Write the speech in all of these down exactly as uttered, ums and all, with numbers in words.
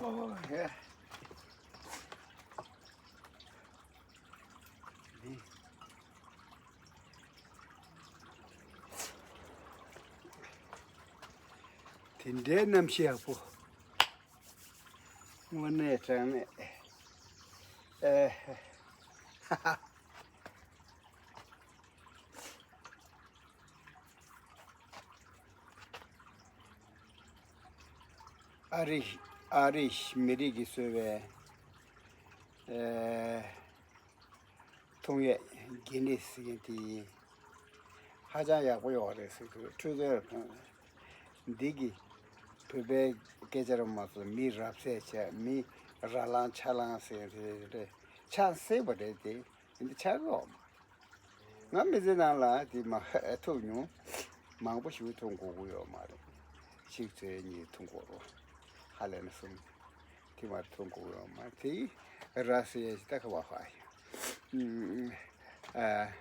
ཨོ་ཧེ། འདི། དེ་འདྲའི་གནམ་གཤིས་ཡག་པོ། དངོས་གནས་དྲང་གནས། ཨེ། ཧ་ཧ། ཨ་རི། ཨ་རི་མི་རིགས་ཀྱིས་བཟོས་པའི་ཨེ། འཐུང་ཡས་གི་ནི་ཟེར་མཁན་དེ་ཧ་ཅང་ཡག་པོ་ཡོད་རེད་ཟེར་གི་འདུག་འཕྲོད་བསྟེན་རབ་འདི་གི་བོད་པའི་སྐད་ཆ་རུ་མ་སོང་མི་རབ་གསལ་བྱས་མི་ར་ལངས་ཆ་ལངས་ཟེར་མཁན་དེ་རེད། ཆ་སྲིད་པ་རེད་དེ་འདི་ཆགས་ཀྱི་ཡོད་མ། ང་མི་ཚེ་ནང་ལ་དེ་མ་ཐུག་མྱོང་། མང་པོ་ཞིག་འཐུང་དགོས་ཀྱི་ཡོད་མ་རེད། གཅིག་ཚོས་གཉིས་འཐུང་དགོས་རོ། ཧ་ལས་ན་གསུམ། དེ་མ་འཐུང་དགོས་ཀྱི་ཡོད་མ་རེད། དེ་ར་སི་ཡ་ཞིག་ད་ཁ་བ་ཧ་ཡ། ཨ།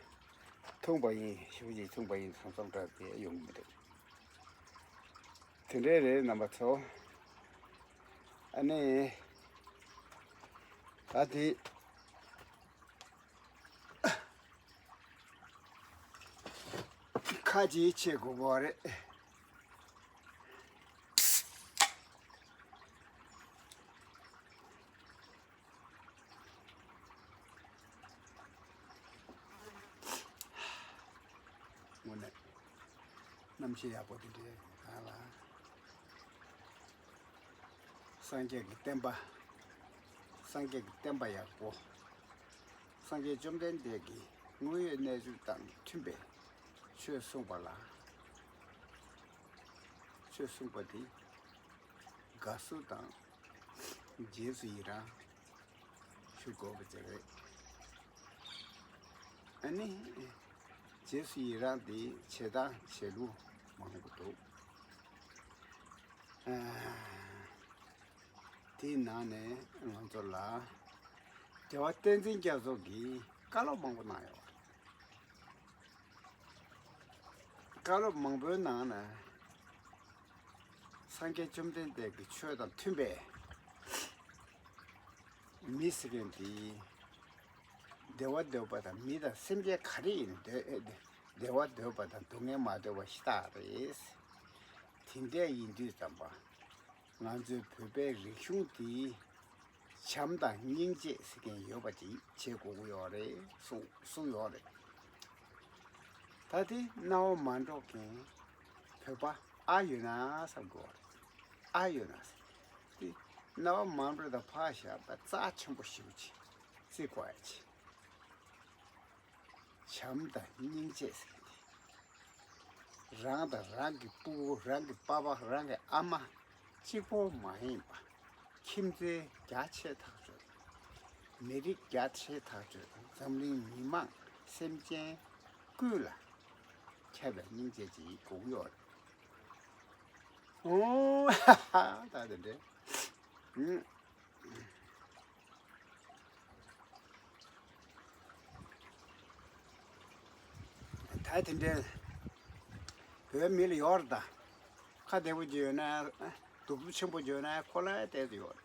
འཐུང་པ་ཡིན་ཞུ་ཅིག་འཐུང་པ་ཡིན་ཚང་ཚང་འདྲ་དེ་ཡོང་གི་མི་འདུག་དེ་འདྲས་རེད་རྣམ་པ་ཚོ། ཨ་ནི། ད་དེ། ཁ་ཅིག་ཆེ་དགོས་པ་རེད། དངོས་གནས་གནམ་གཤིས་ཡག་པོ་དེ་འདྲའི་ནང་ལ། སངས་རྒྱས་ཀྱི་བསྟན་པ། སངས་རྒྱས་ཀྱི་བསྟན་པ་ཡག་པོ། སངས་རྒྱས་བཅོམ་ལྡན་འདས་ཀྱི་དངོས་ཡོད་གནས་ཚུལ་དང་མཐུན་པའི་ཆོས་གསུངས་པ་ལ། ཆོས་གསུངས་པ་དེ་དགའ་བསུ་དང་རྗེས་སུ་ཡི་རང་ཞུ་དགོས་པ་ཅིག་རེད། ཨ་ནི། རྗེས་སུ་ཡི་རང་དེ་བྱེད་སྟངས་བྱེད་ལུགས་མང་པོ་འདུག་ཨ། དེའི་ནང་ནས་ང་ཚོ་ལ་རྒྱལ་བ་བསྟན་འཛིན་རྒྱ་མཚོ་གིས་བཀའ་སློབ་མང་པོ་གནང་ཡོད། བཀའ་སློབ་མང་པོའི་ནང་ནས་སངས་རྒྱས་བཅོམ་ལྡན་འདས་ཀྱི་ཆོས་དང་མཐུན་པའི་མི་ཟེར་མཁན་དེ་བདེ་བ་འདོད་པ་དང་མི་དང་སེམས་ཅན་ག་རེ་ཡིན་བདེ་བདེ་བ་འདོད་པ་དང་སྡུག་བསྔལ་མ་འདོད་པ་ཞེ་དྲག་རེད། དེ་འདྲ་ཡིན་དུས་ཙམ་པ། ང་ཚོའི་བོད་པའི་རིག་གཞུང་འདིའི་བྱམས་དང་སྙིང་རྗེ་ཟེར་མཁན་ཡོད་པ་ཅིག་བྱེད་དགོས་ཀྱི་ཡོད་རེད་གསུངས་གསུངས་ཡོད་རེད། ད་དེ་རྣ་བ་མ་འགྲོ་མཁན་བོད་པ་ཨ་ཡོད་ན་བསམ་གྱི་ཡོད་རེད། ཨ་ཡོད་ན་ཟེར། དེ་རྣ་བ་མ་འགྲོ་དང་ཕར་བཞག་པ་རྩ་ཆེན་པོ་ཞེ་པོ་ཅིག་བརྩི་དགོས་ཡ་ཅིག་བྱམས་དང་སྙིང་རྗེ་ཟེར་མཁན་དེ། རང་དང་རང་གི་སྤུ་གུ་རང་གི་པ་ཕ་རང་གི་ཨ་མ་གཅིག་པོ་མ་ཡིན་པ། ཁྱིམ་མཚེས་རྒྱ་ཆེ་ཐག་ཆོད། མི་རིགས་རྒྱ་ཆེ་ཐག་ཆོད་དང་འཛམ་གླིང་མི་མང་སེམས་ཅན་ཀུན་ལ་ཁྱབ་པའི་སྙིང་རྗེ་ཅིག་དགོས་ཀྱི་ཡོད་རེད། ཨོ་ཧ་ཧ་ད་དེ་འདྲ། ཨུམ། ད་དེ་འདྲའི་བོད་མི་ལ་ཡོད་རེད་ད། ཁ་བདེ་པོ་ཅིག་ཡོད་ན་གདུག་རྩུབ་ཆེན་པོ་ཅིག་ཡོད་ན་ཁོ་ལ་ཏོག་ཙམ་ཡོད་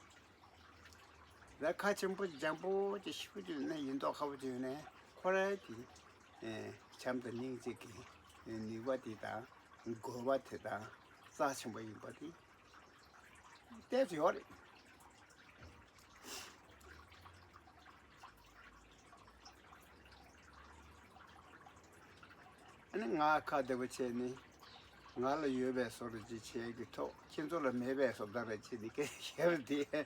རེད། ད་ཁ་ཆེན་པོ་འཇམ་པོ་ཅིག་ཞིབ་པོ་ཅིག་ཡོད་ན་ཡིན་མདོག་ཁ་པོ་ཅིག་ཡོད་ན་ཁོ་ལ་དེ་བྱམས་དང་སྙིང་རྗེ་གི་ནུས་པ་དེ་དང་དགོས་པ་དེ་དང་རྩ་ཆེན་པོ་ཡིན་པ་དེ། ཏོག་ཙམ་ཡོད་རེད། ཨ་ནི་ང་ཁ་བདེ་པོ་བྱས་ནས་ང་ལ་ཡོད་པའི་བཟོ་འདྲ་ཅིག་བྱེད་ཀྱི་ཐོག་ཁྱེད་ཚོ་ལ་མེད་པའི་བཟོ་འདྲ་རེ་བྱེད་ནས་སྐད་ཆ་བཤད་པ་དེ།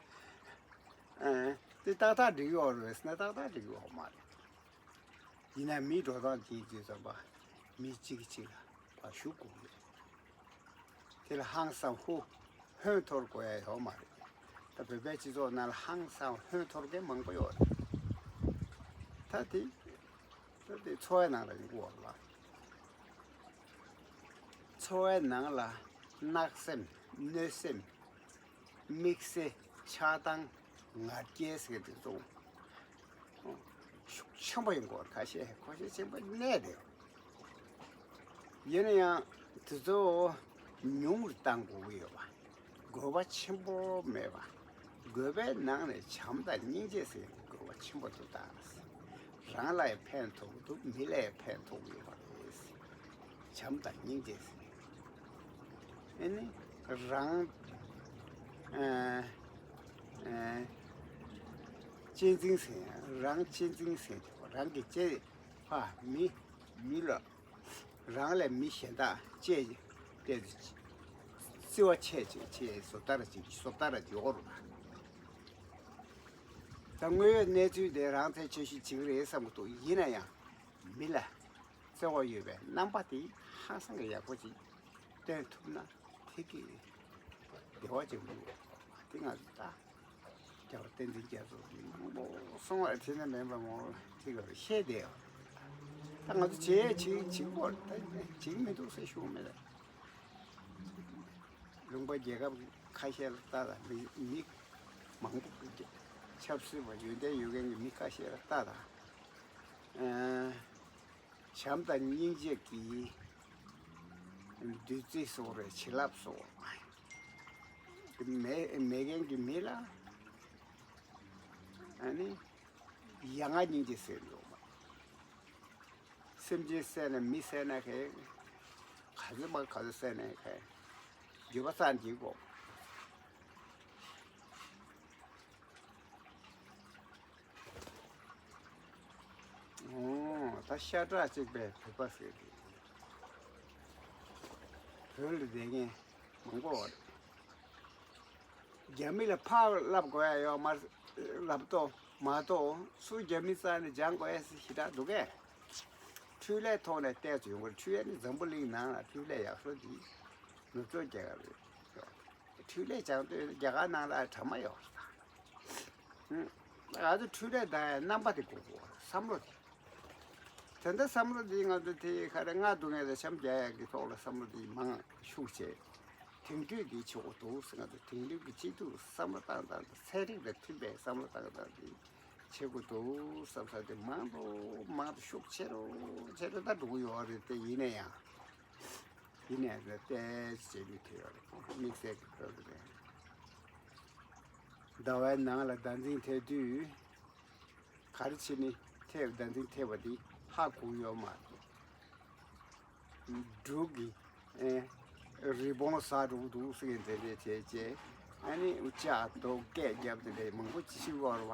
ཨ། དེ་ཏག་ཏག་འགྲིག་ཡོད་རེད་ཟེར་ན་ཏག་ཏག་འགྲིག་ཡོད་མ་རེད། ཡིན་ན་མི་འགྲོ་སྟངས་ཅིག་བརྗོད་ཙམ་པ། མི་གཅིག་གིས་གཅིག་ལ་ཕར་ཞུ་དགོས་ཀྱི་རེད། དེ་ལ་ཧང་སང་ཧུ་ཧོན་འཐོར་དགོས་ཡ་ཡོད་མ་རེད། ད་བོད་པའི་སྤྱི་ཚོགས་ནང་ལ་ཧང་སང་ཧོན་འཐོར་མཁན་མང་པོ་ཡོད་རེད། ད་དེ་ད་དེ་འཚོ་བའི་ནང་ལ་ཡོང་གི་ཡོད་རེད་པ། འཚོ་བའི་ནང་ལ་གནག་སེམས་གནོད་སེམས། དམིགས་བསལ་ཆགས་སྡང་ང་རྒྱལ་ཟེར་དེ་ཚོ་ཤུགས་ཆེན་པོ་ཡོང་གི་ཡོད་རེད། ཁ་ཤས་ཁོ་ཤས་ཆེན་པོ་གནས་རེད། ཡིན་ན་ཡང་དེ་ཚོ་ཉུང་རུ་གཏང་དགོས་ཀྱི་ཡོད་པ། དགོས་པ་ཆེན་པོ་མེད་པ། འདོད་པའི་ནང་ནས་བྱམས་དང་སྙིང་རྗེ་ཟེར་ཡག་གི་དགོས་པ་ཆེན་པོ་འདུག་ད། རང་ལ་ཡང་ཕན་ཐོགས་འདུག་མི་ལ་ཡང་ཕན་ཐོགས་ཡོད་པ་རེད། བྱམས་དང་སྙིང་རྗེ་ཟེར། ཨེ་ནི་རང་ཨ་ཨ་གཅེས་འཛིན་ཟེར་ཡག་རང་གཅེས་འཛིན་ཟེར་ཡག་རང་གི་གཅེས་ཕ་མི་མི་ལ། རང་ལས་མི་གཞན་དག་གཅེས་ཏེ་བརྩི་བ་ཆེ་ཆེ་ཆེ་བཟོ་ལྟ་ར་ཅིག་བཟོ་ལྟ་ར་ཡོད་རུང་། ད་དངོས་ཡོད་གནས་ཚུལ་དེ་རང་ཚོས་ཆེ་ཤོས་བྱེད་ཀྱི་རེད་བསམ་གྱི་འདུག་ཡིན་ན་ཡང་མི་ལ་བརྩེ་བ་ཡོད་པའི་རྣམ་པ་དེ་ཧང་སང་གི་ཡག་པོ་ཅིག་སྟོན་ཐུབ་ན་དེ་གི་བདེ་བ་ཅིག་འདུག་དེ་ང་ཚོ་ད། རྒྱལ་བ་བསྟན་འཛིན་རྒྱ་མཚོ་གིས་མང་པོ་གསུངས་པ་དེ་ནི་མིན་པ་མང་པོ་ཅིག་ལ་བཤད་བསྡད་ཡོད། ད་ང་ཚོ་བྱེད་བྱེད་བྱེད་དགོས་ད་བྱེད་ཀྱི་མི་འདུག་ཟེར་ཞུ་གི་མེད། ལུང་པ་རྒྱལ་ཁབ་ཁ་ཤས་ལ་ལྟ་དང་མི་མི་མང་པོ་ཆབ་སྲིད་པ་ཡོན་ཏན་ཡོད་མཁན་གྱི་མི་ཁ་ཤས་ལ་ལྟ་དང་། བྱམས་དང་སྙིང་རྗེ་གི་བདུད་རྩི་སོགས་རེད་བྱིན་རླབས་སོགས་མེད་མེད་མཁན་གྱི་མི་ལ་ཨ་ནི་ཡ་ང་སྙིང་རྗེ་ཟེར་འགྲོ་བ། སེམས་ཅན་བསད་ན་མི་བསད་ན་ཁེ་ག་ཚོད་མ་ག་ཚོད་བསད་ན་ཁེ་འགྱོད་པ་སངས་རྒྱས་དགོས། ཨོ། ད་ཤ་ཁྲག་གཅིག་པའི་བོད་པ་ཟེར་གི། བོད་ལ་བསྡད་མཁན་མང་པོ་རེད། རྒྱ་མི་ལ་ཕར་བསླབ་དགོས་ཡ་ཡོད་མ་རེད་ལབ་ཏོ་མ་གཏོགས་སུ་རྒྱ་མི་རྩ་ནས་སྦྱང་དགོས་ཡ་ཞེ་དྲག་འདུག་གས། འཕྲུལ་ལས་ཐོག་ནས་བལྟས་ཚོད་ཡོང་གི་རེད། འཕྲུལ་ལས་ནི་འཛམ་བུ་གླིང་ནང་ལ་འཕྲུལ་ལས་ཡག་ཤོས་འདི་ནུབ་ཕྱོགས་རྒྱལ་ཁབ་རེད། འཕྲུལ་ལས་སྦྱང་དུས་རྒྱ་གར་ནང་ལ་གྲ་མ་ཡོད་རེད། ང་ཚོ་འཕྲུལ་ལས་དང་རྣམ་པ་དེ་དགོས་དགོས་བསམ་བློ་དེ། དེ་འདྲ་བསམ་བློ་དེ་ང་ཚོ་དེ་ག་རེ་ང་སྡུག་བསྔལ་དང་འཆམ་རྒྱག་ཡག་གི་ཐོག་ལ་བསམ་བློ་དེ་མང་ཤུགས་ཆེ། དེང་དུས་དེ་ཆེ་བོ་འདུག་ཟེར། ང་ཚོ་དེང་དུས་ཀྱི་སྤྱི་ཚོགས་བསམ་བློ་བཏང་སྟངས་དང་ཚན་རིག་དང་མཐུན་པའི་བསམ་བློ་བཏང་སྟངས་དེ་ཆེ་བོ་འདུག་བསམ་ས་དེ་མང་དུ་མང་དུ་ཤུགས་ཆེ་རུ་ཆེ་རུ་ད་འགྲོ་གི་ཡོད་རེད། དེ་ཡིན་ན་ཡང་། ཡིན་ནའི་ལྟས་བྱེད་ལུས་ཐེབས་ཡོད་རེད། དམིགས་བསལ་གྱི་བོད་ཀྱི་རེད། ཟླ་བའི་ནང་ལ་ཟླ་འཛིན་ཐེབས་དུས་ག་རེ་བྱས་ནས་ཐེབས་ཟླ་འཛིན་ཐེབས་པ་དེ་ཧ་གོ་ཡོད་མ་རེད། འབྲུག་གི་ཨེ་རི་བོང་ཟ་འགྲོ་གི་འདུག་ཟེར་མཁན་དེ་འདྲས་བྱས་བྱས་ཨ་ནི་ལྕགས་རྡོ་སྐད་རྒྱབ་དེ་འདྲས་མང་པོ་ཅི་ཞིག་ཡོད་རེད་བ།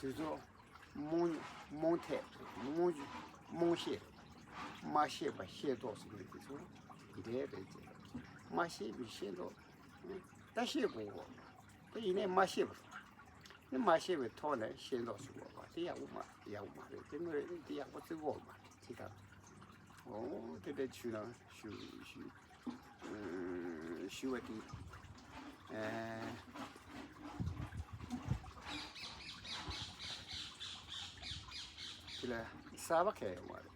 དུས་ཚོད། རྨོངས་རྨོངས་ཐད་རེད། རྨོངས་རྨོངས་ཤེས་རེད། མ་ཤེས་པ་ཤེས་རྟོགས་ཟེར་མཁན་དེ་ཚོ་འདྲེས་རེད་ཅེས། མ་ཤེས་པའི་ཤེས་རྟོགས། ད་ཤེས་དགོས་གོ། ད་ཡིན་ནའི་མ་ཤེས་པ་རེད། ནི་མ་ཤེས་པའི་ཐོག་ནས་ཤེས་རྟོགས་ཞུ་དགོས་པ་དེ་ཡག་པོ་མ་ཡག་པོ་མ་རེད། དེ་དངོས་དེ་ཡག་པོ་བརྩི་དགོས་མ་རེད་ཅེས་དང་། འོ་དེ་འདྲ་ཞུས་ན་ཞུ་ཞུ། ཞུ་བ་དེ། དེ་ལ་གསར་པ་གས་ཡོང་བ་རེད།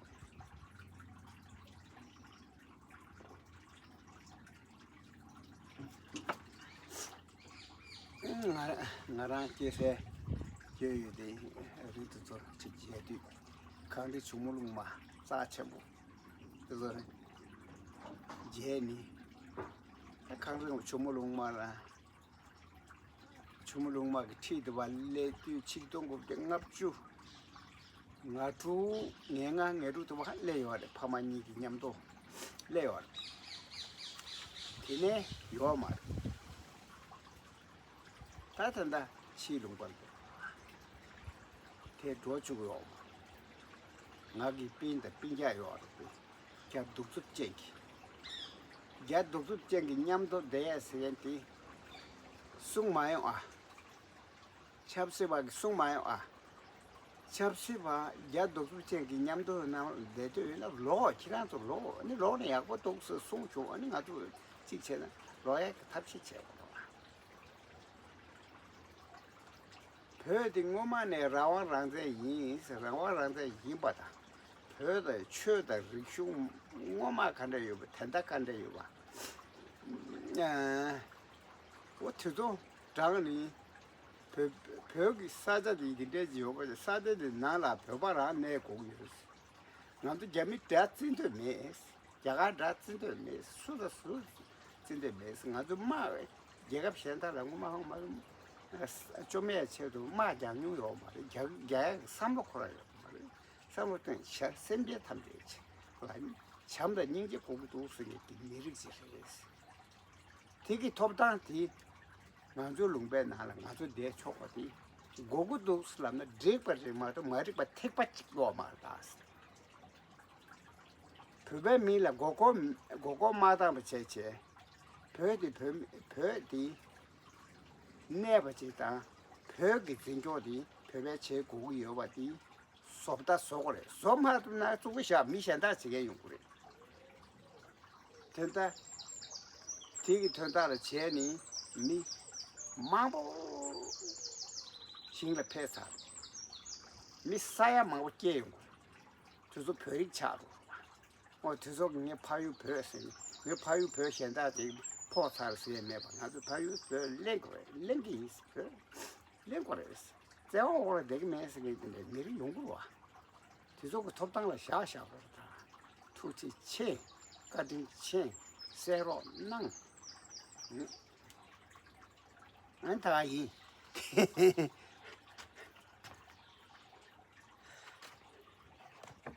ང་རང་ང་རང་སྐྱེས་སའི་སྐྱེས་ཡུལ་དེ་རི་དེ་ཚོ་ཅིག་མཇལ་དུས་གངས་རི་ཇོ་མོ་གླང་མ་རྩ་ཆེན་པོ་དེ་ཚོ་མཇལ་ནས་གངས་རི་ཇོ་མོ་གླང་མ་ལ། ཇོ་མོ་གླང་མ་གི་ཁྲི་དེ་བ་སླེབས་དུས་ཆིག་སྟོང་དགུ་བརྒྱ་ལྔ་བཅུ་ང་དྲུག་ང་ལྔ་ང་དྲུག་དེ་བ་སླེབས་ཡོད་རེད། ཕ་མ་གཉིས་ཀྱི་མཉམ་དུ་སླེབས་ཡོད་རེད། དེ་ནས་ཡོད་མ་རེད། ད་ད་ལྟ་ཕྱིའི་ལུང་པར་འདུག་དེ་འགྲོ་བཅུག་ཡོད་མ་རེད། ང་གི་སྤུན་དང་སྤུན་ཀྱག་ཡོད་རེད། བརྒྱ་གདུག་རྩུབ་ཅན་གྱི། བརྒྱ་གདུག་རྩུབ་ཅན་གྱི་མཉམ་དུ་བསྡད་ཡས་ཟེར་མཁན་དེ་གསུང་མ་ཡོང་ཨ། ཆབ་སྲིད་པ་གི་གསུང་མ་ཡོང་ཨ། ཆབ་སྲིད་པ་བརྒྱ་གདུག་རྩུབ་ཅན་གྱི་མཉམ་དུ་ནང་བསྡད་དུས་ཡོད་ན་ལོག་ཁྱེད་རང་ཚོ་ལོག་ཨ་ནི་ལོག་ནས་ཡག་པོ་འདུག་ཟེར་གསུང་བྱུང་ཨ་ནི་ང་ཚོ་གཅིག་བྱས་ན་ལོག་ཡག་གི་ཐབས་ཤེས་བྱེད་དགོས་རེད་བ། བོད་འདི་སྔོན་མ་ནས་རང་དབང་རང་བཙན་ཡིན། རང་དབང་རང་བཙན་ཡིན་པ་དང་། བོད་དང་ཆོས་དང་རིག་གཞུང་སྔོན་མ་ག་འདྲ་ཡོད་པ་དེ་འདྲ་ག་འདྲ་ཡོད་པ། ཨ། འོ་དེ་ཚོ་དྲངས་ནས་བོད་བོད་ཀྱི་ས་ཆ་འདི་འདི་འདྲའི་ཡོད་པ་ས་ཆ་འདི་ནང་ལ་བོད་པ་རང་གནས་དགོས་ཀྱི་ཡོད། ང་ཚོ་རྒྱ་མི་དགྲ་བརྩི་འདོད་མེད། རྒྱ་གར་དགྲ་བརྩི་འདོད་མེད། སུ་དང་སུ་བརྩི་འདོད་མེད། ང་ཚོ་དམག་རྒྱལ་ཁབ་གཞན་དག་ལ་སྔོན་མ་ཧང་མ་རུང་ བཅོམ་ཡས་ཆེད་དུ་དམག་རྒྱག་མྱོང་ཡོད་མ་རེད། རྒྱག་རྒྱག་ཡས་བསམ་བློ་འཁོར་ཡ་ཡོད་མ་རེད། བསམ་བློ་བཏོན་བྱས་སེམས་ཅན་ཐམས་ཅད་ལ་བྱམས་དང་སྙིང་རྗེ་དགོས་ཀྱི་འདུག་ཟེར་མཁན་གྱི་མི་རིགས་ཅིག་རེད། དེ་གི་ཐོབ་ཐང་དེ་ང་ཚོའི་ལུང་པའི་ནང་ལ་ང་ཚོ་བསྡད་ཆོག་པ་དེ་དགོས་ཀྱི་འདུག་ལབ་ན་འགྲིག་པ་རེད་མ་གཏོགས་མ་འགྲིག་པ་ཐེག་པ་གཅིག་ཡོད་མ་རེད་ད། བོད་པའི་མི་ལ་མགོ་སྐོར་མགོ་སྐོར་མ་བཏང་བ་བྱས་བྱས། བོད་དེ་བོད་བོད་དེ་གནས་པ་ཅིག་དང་། བོད་ཀྱི་འཛིན་སྐྱོང་དེ་བོད་པས་བྱེད་དགོས་ཀྱི་ཡོད་པ་དེ་བཟོ་ལྟ་བཟོ་དགོས་རེད། བཟོ་མ་ཐུབ་ན་བཙུགས་པ་བཞག་མི་གཞན་དག་བྱེད་མཁན་ཡོང་གི་རེད། དོན་དག་དེ་གི་དོན་དག་ལ་བྱས་ནས་མི་མང་པོ་ཞིང་ལ་ཕེབས་ཚར། མི་ས་ཡ་མང་པོ་སྐྱེས་ཡོང་གི་རེད། དེ་ཚོ་བོད་རིགས་ཆགས་འགྲོ། ཨོ་དེ་ཚོ་ངའི་ཕ་ཡུལ་བོད་ཟེར་ནས་ངའི་ཕ་ཡུལ་བོད་གཞན་དག་ཅིག་ཕོག་ཚར་ཟེར་ཡས་མེད་པ། ང་ཚོ་ཕ་ཡུལ་བོད་གླེང་དགོས་རེད། གླེང་གི་ཡིན། བོད་གླེང་དགོས་རེད། བཙན་དབང་འོག་ལ་བསྡད་ཀྱི་མེད་ཟེར་མཁན་དེ་འདྲའི་མི་རིགས་ཡོང་གི་རེད་བ། དེ་ཚོ་གི་ཐོབ་ཐང་ལ་བཞག་བཞག་པ་རེད་ད། ཐུགས་རྗེ་ཆེ། བཀའ་དྲིན་ཆེ། གསན་རོགས་གནང་། ཨ་ད་ཡིན།